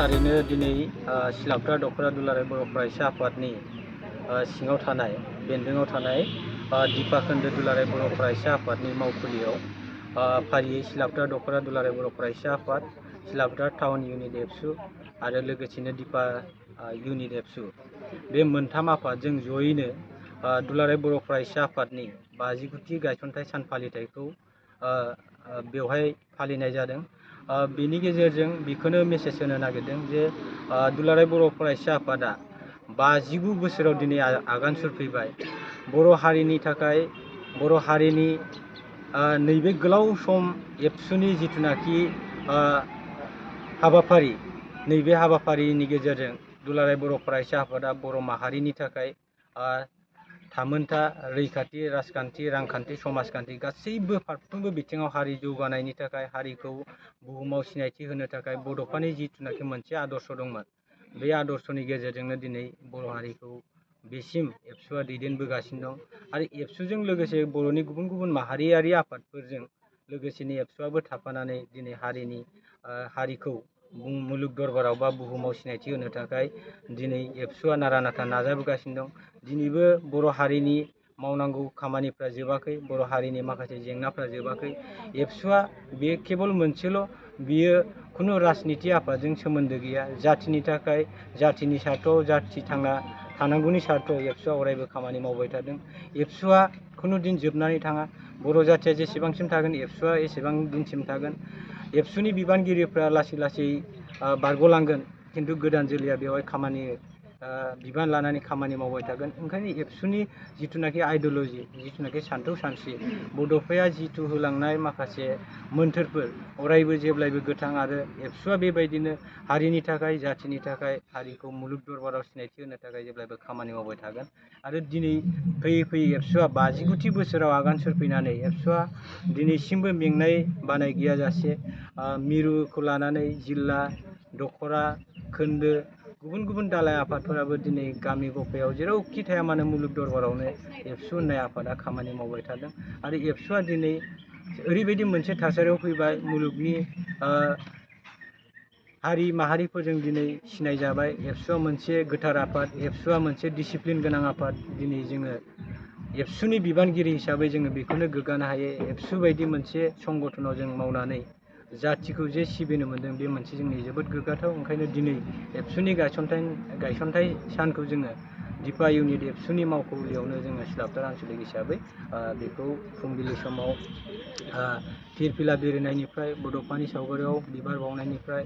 थारैनो दिनै सिलाफोथा दख'रा दुलाराय बर' फरायसा आफादनि सिङाव थानाय बेन्दोङाव थानाय दिपा खोन्दो दुलाराय बर' फरायसा आफादनि मावखुलियाव फारियै सिलाफोथा दख'रा दुलाराय बर' फरायसा आफाद, सिलाफोथा टाउन इउनिट एबसु आरो लोगोसेनो दिपा इउनिट एबसु बे मोनथाम आफादजों जयैनो दुलाराय बर' फरायसा आफादनि 50थि गायसनथाइ सान फालिथायखौ बेवहाय फालिनाय जादों। बेनि गेजेरजों बेखौनो मेसेज होनो नागिरदों जे दुलाराय बर' फरायसा आफादा 59 बोसोराव दिनै आगान सुरफैबाय। बर' हारिनि थाखाय बर' हारिनि नैबे गोलाव सम एबसुनि जिथुनाखि हाबाफारि, नैबे हाबाफारिनि गेजेरजों दुलाराय बर' फरायसा आफादा बर' माहारिनि थाखाय थामोनथा, रैखाथि, राजखान्थि, रांखान्थि, समाजखान्थि गासैबो फारफ्रोमबो बिथिङाव हारि जौगानायनि थाखाय, हारिखौ बुहुमाव सिनायथि होनो थाखाय बड'फानि जिथुनाखि मोनसे आदर्श दंमोन, बे आदर्शनि गेजेरजोंनो दिनै बर' हारिखौ बेसिम एबसुआ दैदेनबोगासिनो दं। आरो एबसुजों लोगोसे बर'नि गुबुन गुबुन माहारियारि आफादफोरजों लोगोसेनो एबसुआबो थाफानानै दिनै हारिखौ मुलुग दरबाराव बा बुहुमाव सिनायथि होनो थाखाय दिनै एबसुआ नारा नाथा नाजाबोगासिनो दं। दिनैबो बर' हारिनि मावनांगौ खामानिफ्रा जोबाखै, बर' हारिनि माखासे जेंनाफ्रा जोबाखै। एबसुआ बे केबल मोनसेल', बियो खुनु राजनिति आफादजों सोमोन्दो गैया। जाथिनि थाखाय, जाथिनि सार्थआव, जाथि थांना थानांगौनि सार्थआव एबसुआ अरायबो खामानि मावबाय थादों। एबसुआ खुनु दिन जोबनानै थाङा। बर' जाथिया जेसेबांसिम थागोन एबसुआ एसेबां दिनसिम थागोन। एबसुनि बिबानगिरिफ्रा लासै लासै बारग'लांगोन, खिन्थु गोदान जोलैया बेवहाय बिबान लानानै खामानि मावबाय थागोन। ओंखायनो एबसुनि जिथुनाखि आइडिय'लजि, जिथुनाखि सान्थौ सानस्रि, बड'फाया जिथु होलांनाय माखासे मोन्थोरफोर अरायबो जेब्लायबो गोथां आरो एबसुआ बेबायदिनो हारिनि थाखाय, जाथिनि थाखाय, हारिखौ मुलुग दरबाराव सिनायथि होनो थाखाय जेब्लायबो खामानि मावबाय थागोन। आरो दिनै फैयै फैयै एबसुआ 59थि बोसोराव आगान सुरफैनानै एबसुआ दिनैसिमबो मेंनाय बानाय गैयाजासे मिरुखौ लानानै जिल्ला, दख'रा, खोन्दो, गुबुन गुबुन दालाइ आफादफोराबो दिनै गामि गफायाव जेरावखि थाया मानो मुलुग दरबारावनो एबसु होननाय आफादा खामानि मावबाय थादों। आरो एबसुआ दिनै ओरैबायदि मोनसे थासारियाव फैबाय, मुलुगनि हारि माहारिफोरजों दिनै सिनायजाबाय। एबसुआ मोनसे गोथार आफाद, एबसुआ मोनसे डिसिप्लिन गोनां आफाद। दिनै जोङो एबसुनि बिबानगिरि हिसाबै जोङो बेखौनो गोग्गानो हायो, एबसु बायदि मोनसे संगठनाव जों मावनानै जाथिखौ जे सिबिनो मोन्दों, बे मोनसे जोंनि जोबोद गोग्गाथाव। ओंखायनो दिनै एबसुनि गायसनथाइ सानखौ जोङो दिपा इउनिट एबसुनि मावखुलियावनो जोङो सिलाफोथा आनसलिक हिसाबै बेखौ फुंबिलि समाव फिरफिला बिरहोनायनिफ्राय, बड'फानि सावगारियाव बिबार बावनायनिफ्राय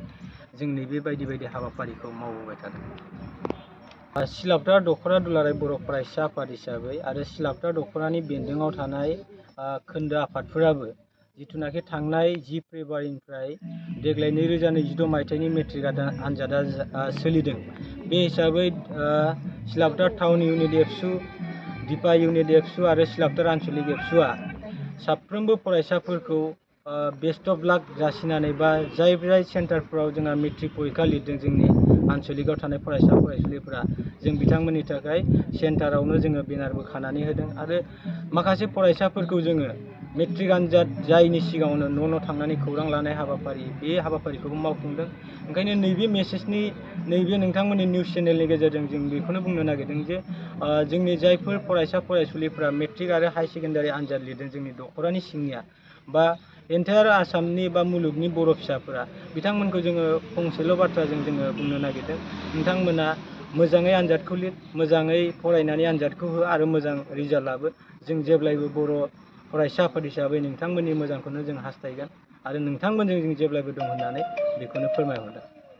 जों नैबे बायदि बायदि हाबाफारिखौ मावबोबाय थादों। सिलाफोथा दख'रा दुलाराय बर' फरायसा आफाद हिसाबै आरो सिलाफोथा दख'रानि बेन्दोङाव थानाय खोन्दो आफादफोराबो जिथुनाखि थांनाय 10 फेब्रुवारिनिफ्राय देग्लाय 2022 मायथाइनि मेट्रिक आनजादा सोलिदों। बे हिसाबै सिलाफोथा टाउन इउनिट एबसु, दिपा इउनिट एबसु आरो सिलाफोथा आनसलिक एबसुआ साफ्रोमबो फरायसाफोरखौ बेस्ट अफ लाक जासिनानै बा जाय सेन्टारफोराव जोंहा मेट्रिक परिखा लिरदों जोंनि आनसलिकआव थानाय फरायसा फरायसुलिफोरा, जों बिथांमोननि थाखाय सेन्टारावनो जोङो बेनारबो खानानै होदों। आरो माखासे फरायसाफोरखौ जोङो मेट्रिक आनजाद जायैनि सिगाङावनो न' थांनानै खौरां लानाय हाबाफारि, बे हाबाफारिखौबो मावफुंदों। ओंखायनो नैबे मेसेजनि, नैबे नोंथांमोननि निउस चेनेलनि गेजेरजों जों बेखौनो बुंनो नागिरदों जे जोंनि जायफोर फरायसा फरायसुलिफोरा मेट्रिक आरो हाई सेकेन्डारि आनजाद लिरदों जोंनि दख'रानि सिंनिया बा एन्टायार आसामनि बा मुलुगनि बर' फिसाफोरा, बिथांमोनखौ जोङो फंसेल' बाथ्राजों जोङो बुंनो नागिरदों, नोंथांमोना मोजाङै आनजादखौ लिर, मोजाङै फरायनानै आनजादखौ हो आरो मोजां रिजाल्ट लाबो। जों जेब्लायबो बर' फरायसा आफाद हिसाबै नोंथांमोननि मोजांखौनो जों हास्थायगोन आरो नोंथांमोनजों जों जेब्लायबो दं होननानै बेखौनो फोरमायहरदों।